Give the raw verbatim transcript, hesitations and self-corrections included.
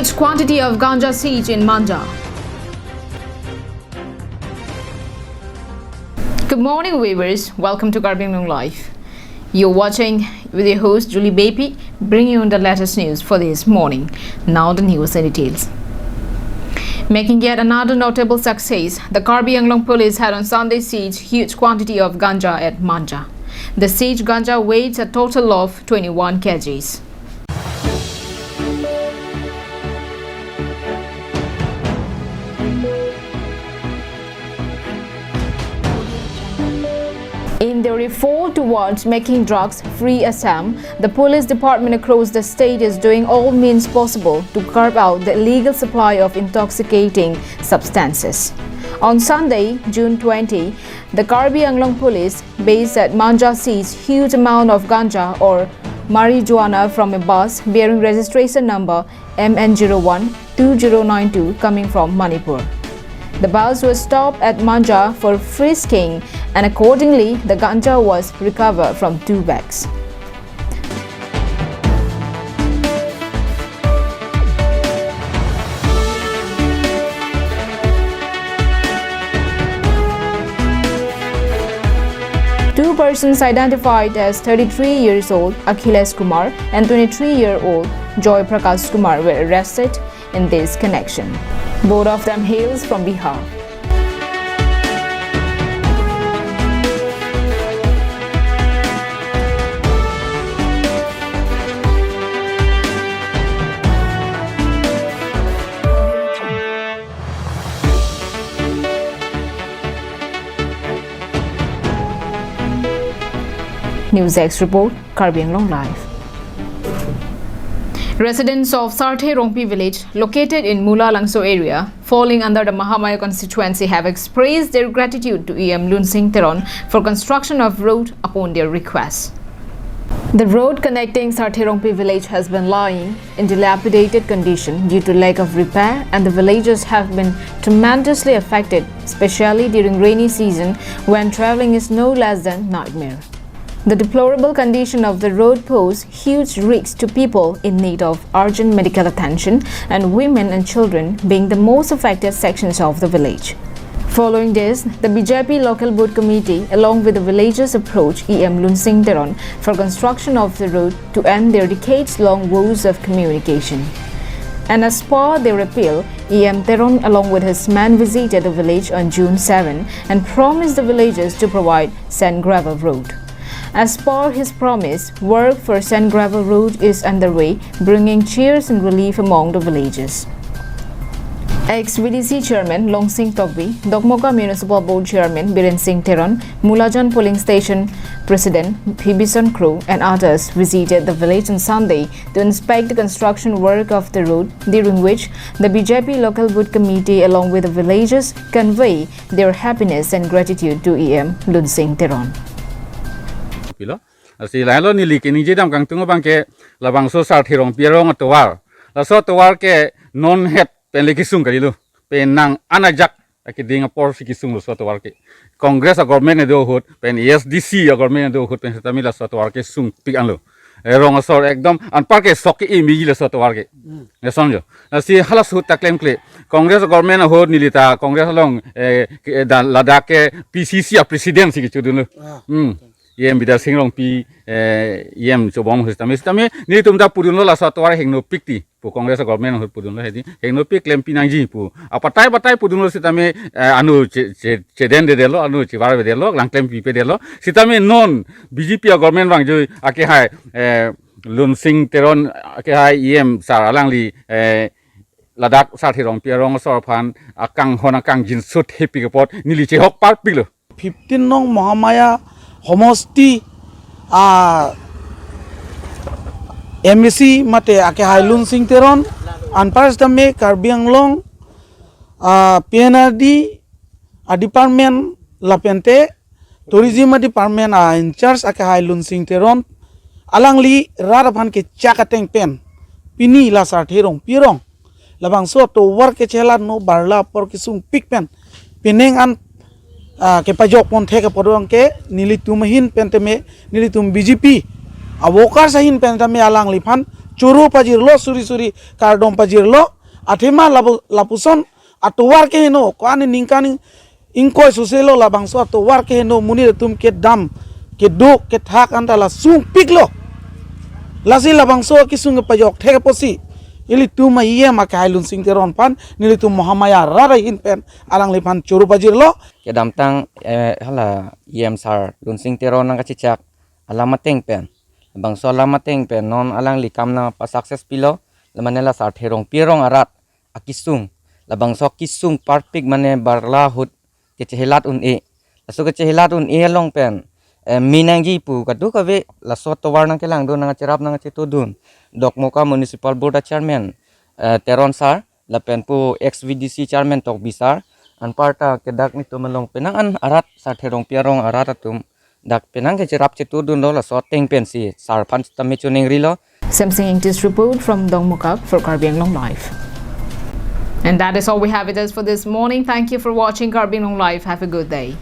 Quantity of ganja seized in Manja. Good morning, viewers. Welcome to Karbi Anglong Live. You're watching with your host Julie Bepi, bringing you the latest news for this morning. Now the news in details. Making yet another notable success, the Karbi Anglong Police had on Sunday seized huge quantity of ganja at Manja. The seized ganja weighs a total of twenty-one kgs. In their effort towards making drugs free Assam, the police department across the state is doing all means possible to curb out the illegal supply of intoxicating substances. On Sunday, June twenty, the Karbi Anglong Police, based at Manja, seized huge amount of ganja or marijuana from a bus bearing registration number M N zero one two zero nine two coming from Manipur. The bus was stopped at Manja for frisking, and accordingly, the ganja was recovered from two bags. Two persons identified as thirty-three years old Akhilesh Kumar and twenty-three year old Joy Prakash Kumar were arrested in this connection. Both of them hails from Bihar. News X report, Karbi Anglong Live. Residents of Sarthe Rongpi village, located in Mula Langso area, falling under the Mahamaya constituency, have expressed their gratitude to E M Lunsing Teron for construction of road upon their request. The road connecting Sarthe Rongpi village has been lying in dilapidated condition due to lack of repair, and the villagers have been tremendously affected, especially during rainy season when traveling is no less than nightmare. The deplorable condition of the road pose huge risks to people in need of urgent medical attention, and women and children being the most affected sections of the village. Following this, the B J P local booth committee, along with the villagers, approached E M Lunsing Teron for construction of the road to end their decades-long woes of communication. And as per their appeal, E M Teron, along with his men, visited the village on June seven and promised the villagers to provide sand gravel road. As per his promise, work for sand gravel road is underway, bringing cheers and relief among the villagers. Ex V D C Chairman Longsing Tokbi, Dokmoka Municipal Board Chairman Biren Singh Teron, Mulajan Polling Station President Phibison Kro, and others visited the village on Sunday to inspect the construction work of the road, during which the B J P local booth committee, along with the villagers, convey their happiness and gratitude to E M Lunsing Teron. Pilo. Lasi lahelo neli keningje dam kangtung abang ke labangso Sarthe Rongpi arong atovar. Laso atovar ke non het pen le kesung kalilo. Penang anajak akeding apor si kesung laso atovar ke. Congress a-government kedo ahut, pen A S D C a-government kedo ahut, pen setame laso atovar ke sungpik anlo. Eh, rong asor ekdom anpar ke sok ke imi laso atovar ke. Hmm. Lason jo. Lasi halaso ahut ta klemkle. Congress government ahut neli ta Congress along, eh, ke, da, ladak ke P C C a-president si kechudunlo. Ah. Hmm. E M Bidya Sing Rongpi, eh, E M chobom ahut setame. Setame nelitum ta pudunlo laso atovar hengnopik ti pu Congress government ahut pudunlo hedi. Hengnopik klempi nangji pu. Apatai patai pudunlo setame, eh, anu che, che, chedenvedetlo, anu chevarvedetlo, lang klempivedetlo. Setame non B J P a-government vangjui akehai, eh, Lunsing Teron akehai E M sar alangli, eh, ladak Sarthe Rongpi arong asor aphan akanghon akangjinso thepik apot neli chehok parpiklo. Fifteen nong Mahamaya homosti, ah, M A C mate akehai Lunsing Teron, anpar setame Karbi Anglong, ah, P N R D a-department lapente Tourism a-department a-in-charge akehai Lunsing Teron, alangli rat aphan kechak ateng pen pini la Sarthe Rongpi arong labangso atovar kechelarno barla apor kesungpik pen penang an, ah, kepajok ponthek apor abang ke nelitum ahin pen tame, nelitum B J P a-workers ahin pen tame alangliphan choro pajirlo, suri suri kardom pajirlo. Athema lapu, lapuson atovar keheno, ko-an ningkan ing-, ingkoi sose lo labangso atovar keheno, monit atum kedam, keduk, kethak anta la sungpiklo. Lasi labangso akesung kepajok thek apotsi ilitum a-E M akehai Lunsing Teron aphan nelitum Mahamaya rat ahin pen alangliphan choro pajirlo. Kedamtang, eh, hala E M sir Lunsing Teron nangkachechak alam ateng pen, labangso alam ateng pen non alangli kam nangpa-success pilo, la mane la Sarthe Rongpi arong arat akesung, labangso akesung parpik mane barla ahut kechehelat un-e. Laso kechehelat un-e along pen, eh, me nangji pu kadokave laso atovar nangkelangdun, nangkacherap nangkachetudun Dokmoka Municipal Board a-chairman, eh, Teron sir, lapen pu ex V D C chairman Tokbi sir, anparta ke dak netum along penang an arat Sarthe Rongpi arong arat atum dak penang kecherap chetudunlo, laso ateng pensi sir aphan tame choningrilo. Semsing Ingti's report from Dongmukak for Karbi Anglong Live. And that is all we have it as for this morning. Thank you for watching Karbi Anglong Live. Have a good day.